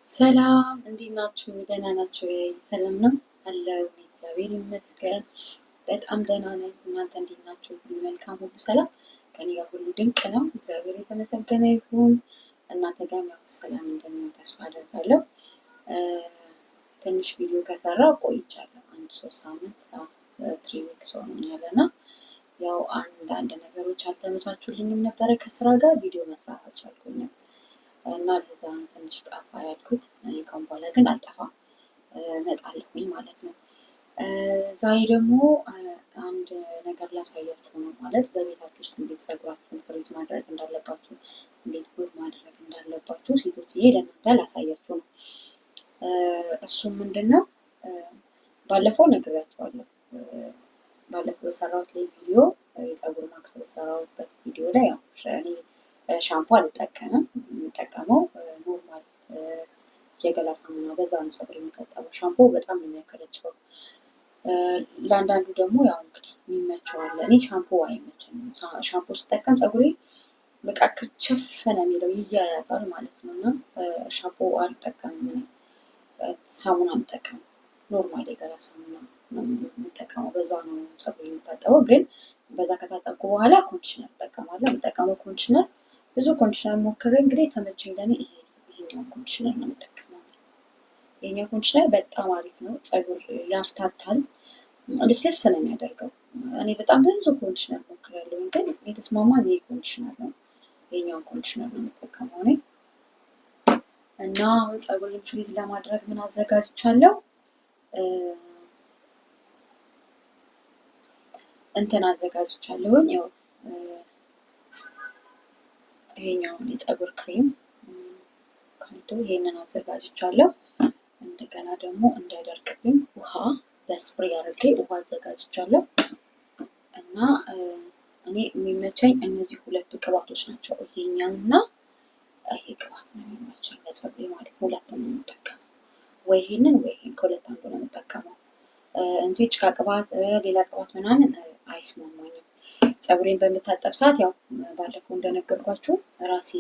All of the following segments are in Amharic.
ሰላም እንዴት ናችሁ? ደህና ናችሁ? ሰላም ነው አለው። እግዚአብሔር ይመስገን በጣም ደህና ነኝ። እናንተ እንዴት ናችሁ? ሁሉ መልካም፣ ሁሉ ሰላም፣ ከእኔ ጋር ሁሉ ድንቅ ነው። እግዚአብሔር የተመሰገነ ይሁን። እናንተ ጋርም ያው ሰላም እንደሚሆን ተስፋ አደርጋለሁ። ትንሽ ቪዲዮ ከሰራሁ ቆይቻለሁ። አንድ 3 ሳምንት 3 weeks ሆኖኛል እና ያው አንዳንድ ነገሮች አልተመቻቹልኝም ነበረ ከስራ ጋር ቪዲዮ መስራት አልቻልኩኝም እና ለዛ ትንሽ ጠፋ ያልኩት። ከአሁን በኋላ ግን አልጠፋም፣ እመጣለሁኝ ማለት ነው። ዛሬ ደግሞ አንድ ነገር ላሳያችሁ ነው። ማለት በቤታችሁ ውስጥ እንዴት ፀጉራችሁን frizz ማድረግ እንዳለባችሁ፣ እንዴት ውብ ማድረግ እንዳለባችሁ ሴቶችዬ ለእናንተ ላሳያችሁ ነው። እሱም ምንድነው? ባለፈው ነግሬያችኋለሁ። ባለፈው በሰራሁት ላይ ቪዲዮ የፀጉር ማክስ በሰራሁበት ቪዲዮ ላይ ያው እኔ ሻምፖ አልጠቀምም። የምጠቀመው normal የገላ ሳሙና፣ በዛ ነው ፀጉር የሚታጠበው። ሻምፖ በጣም ነው የሚያከለችው። ለአንዳንዱ ደግሞ ያው እንግዲህ የሚመቸው አለ። እኔ ሻምፖ አይመቸኝም። ሻምፖ ስጠቀም ፀጉሬ በቃ ክርችፍ ነው የሚለው፣ ይያያዛል ማለት ነው። እና ሻምፖ አልጠቀምም እኔ፣ ሳሙና የምጠቀመው normal የገላ ሳሙና ነው የምጠቀመው። በዛ ነው ፀጉሬ የሚታጠበው። ግን በዛ ከታጠብኩ በኋላ conditioner እጠቀማለሁ። የምጠቀመው conditioner ብዙ conditioner ሞክሬ እንግዲህ ተመቸኝ። ለኔ ይሄኛው conditioner ነው የምጠቀመው። ይሄኛው conditioner በጣም አሪፍ ነው። ፀጉር ያፍታታል፣ ልስልስ ነው የሚያደርገው። እኔ በጣም ብዙ conditioner ሞክሬያለሁ፣ ግን የተስማማኝ ይሄ conditioner ነው። ይሄኛውን conditioner ነው የምጠቀመው እኔ። እና አሁን ፀጉሬን frizz ለማድረግ ምን አዘጋጅቻለሁ? እንትን አዘጋጅቻለሁኝ። ያው ይሄኛውን የፀጉር ክሬም ካልቶ ይሄንን አዘጋጅቻለሁ። እንደገና ደግሞ እንዳይደርቅብኝ ውሃ በ spray አድርጌ ውሃ አዘጋጅቻለሁ። እና እኔ የሚመቸኝ እነዚህ ሁለቱ ቅባቶች ናቸው። ይሄኛውና ይሄ ቅባት ነው የሚመቸኝ ለፀጉሬ ማለት ነው። ሁለቱን ነው የምጠቀመው፣ ወይ ይሄንን ወይ ይሄን፣ ከሁለት አንዱ ነው የምጠቀመው እንጂ ጭቃ ቅባት፣ ሌላ ቅባት ምናምን አይስማማኝም። ፀጉሬን በምታጠብ ሰዓት ያው ባለፈው እንደነገርኳችሁ ራሴ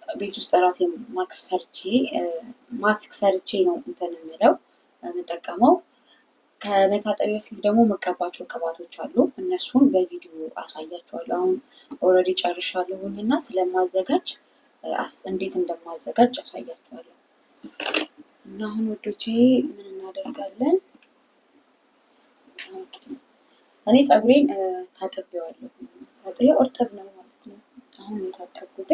ቤት ውስጥ ራሴ ማስክ ሰርቼ ነው እንትን የምለው የምጠቀመው። ከመታጠቢያ በፊት ደግሞ የምቀባቸው ቅባቶች አሉ። እነሱን በቪዲዮ አሳያችኋለሁ። አሁን already ጨርሻለሁኝ እና ስለማዘጋጅ እንዴት እንደማዘጋጅ አሳያችኋለሁ። እና አሁን ውዶቼ ምን እናደርጋለን? እኔ ፀጉሬን ታጥቤዋለሁ። ታጥቤው እርጥብ ነው ማለት ነው። አሁን የታጠብኩት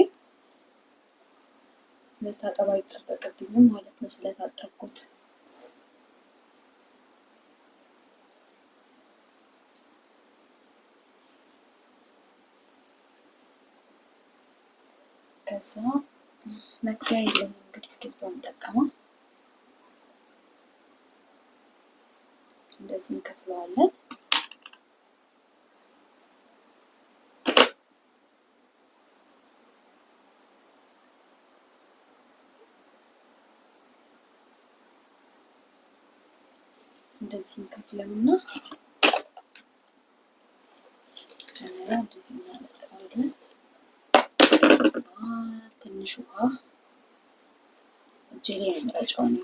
መታጠብ አይጠበቅብኝም ማለት ነው ስለታጠብኩት። ከዛ መክፈያ የለኝም እንግዲህ እስክሪብቶ የምጠቀመው እንደዚህ እንከፍለዋለን። እንደዚህ እንከፍለውና ከዛ እንደዚህ እናመጣዋለን። ከዛ ትንሽ ውሃ እጄ ላይ ነው የምረጨው እኔ።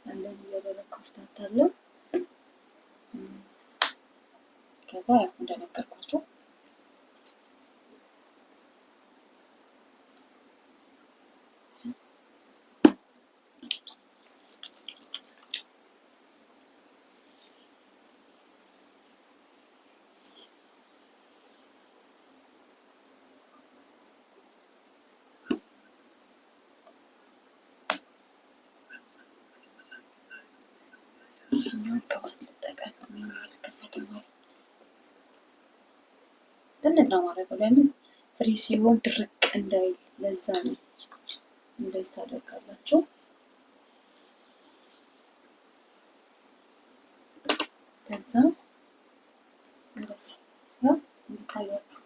እንደዚህ እያደረግኩ አፍታታለሁ። ከዛ ያው እንደነገርኳችሁ ይሄኛውን ቅባት ልጠቀም። አልከፈትም ማለት ትንሽ ነው የማደርገው። ለምን frizz ሲሆን ድርቅ እንዳይል ለዛ ነው። እንደዚህ ታደርጋላችሁ። ከዛ እንደዚህ ነው የሚታያችሁ።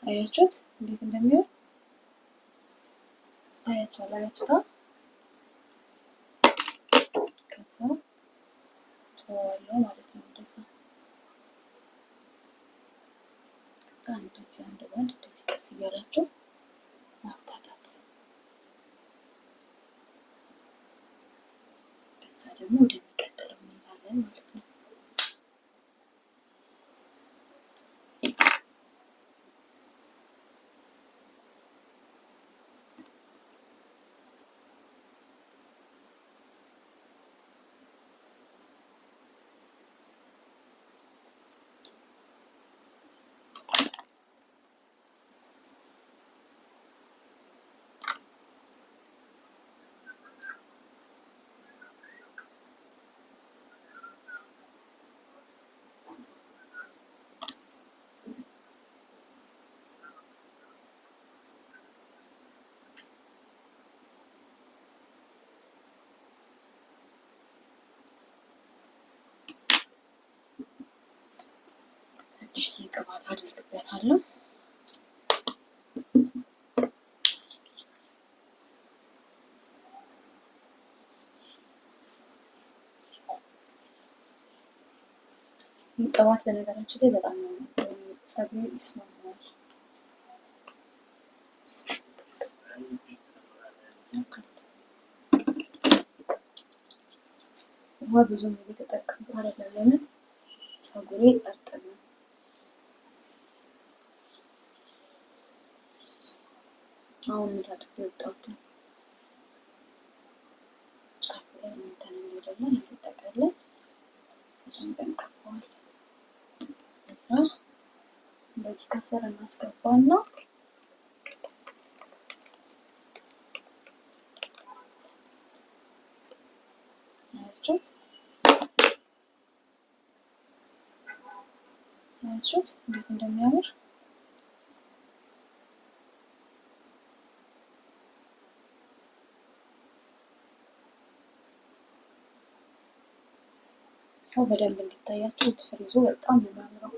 አያችሁት እንዴት እንደሚሆን ታያችኋል። አያችሁታ? ቀባዋለሁ ማለት ነው። እንደዛ እንደዚህ አንድ ባንድ እንደዚህ ቀስ እያላችሁ ማፍታታት። ከዛ ደግሞ ወደሚቀጥለው እንሄዳለን ማለት ነው። ትንሽዬ ቅባት አድርግበታለሁ። ቅባት በነገራችን ላይ በጣም ነው ፀጉሬ ይስማማዋል። ውሃ ብዙም እየተጠቀምኩ አይደለም፣ ለምን ፀጉሬ እርጥብ ነው። አሁን ታጥቤ የወጣሁት ጫፍ ላይ እንትን እንሄዳለን፣ እንጠቀለን በደንብ እንቀባዋለን። ከዛ እንደዚህ ከስር እናስገባና አያችሁት አያችሁት እንዴት እንደሚያምር። ያው በደንብ እንዲታያችሁ ፍሪዙ በጣም ነው የሚያምረው።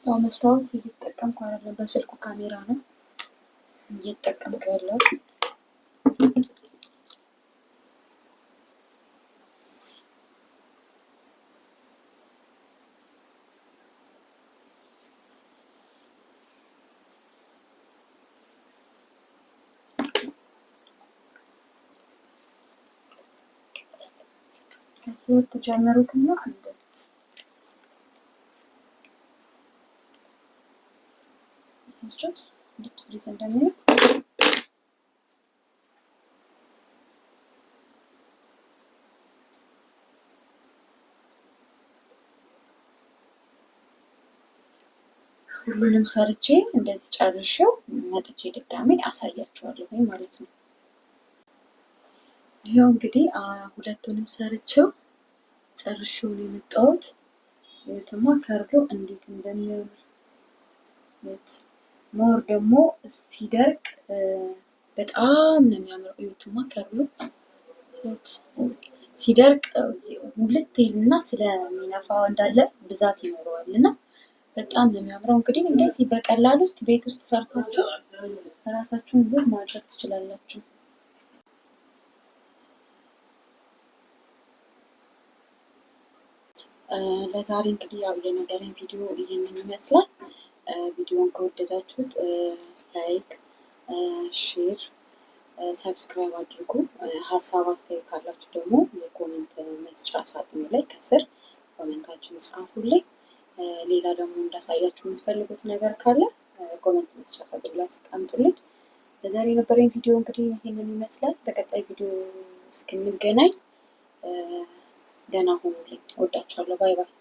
ያው መስታወት እየተጠቀምኩ አይደለም፣ በስልኩ ካሜራ ነው እየተጠቀምኩ ያለው። ከስር ትጀምሩትና እንደዚህ አያችሁት እንዴት frizz እንደሚሆን። ሁሉንም ሰርቼ እንደዚህ ጨርሼው መጥቼ ድጋሜ አሳያችኋለሁ ማለት ነው። ይኸው እንግዲህ ሁለቱንም ሰርቼው ጨርሼው ነው የመጣሁት። እዩትማ curl ኡ እንዴት እንደሚያምር። more ደግሞ ሲደርቅ በጣም ነው የሚያምረው። እዩትማ curl ኡ ሲደርቅ ሁለት ይልና ስለሚነፋው እንዳለ ብዛት ይኖረዋል እና በጣም ነው የሚያምረው። እንግዲህ እንደዚህ በቀላሉ ውስጥ ቤት ውስጥ ሰርታችሁ ራሳችሁን ውብ ማድረግ ትችላላችሁ። ለዛሬ እንግዲህ ያው የነበረኝ ቪዲዮ ይህንን ይመስላል። ቪዲዮውን ከወደዳችሁት like፣ share፣ subscribe አድርጉ። ሀሳብ አስተያየት ካላችሁ ደግሞ የ comment መስጫ ሳጥኑ ላይ ከስር comment ኣችሁን ጻፉልኝ። ሌላ ደግሞ እንዳሳያችሁ የምትፈልጉት ነገር ካለ comment መስጫ ሳጥኑ ላይ አስቀምጡልኝ። ለዛሬ የነበረኝ ቪዲዮ እንግዲህ ይህንን ይመስላል። በቀጣይ ቪዲዮ እስክንገናኝ ደህና ሁኑልኝ። እወዳችኋለሁ። bye bye።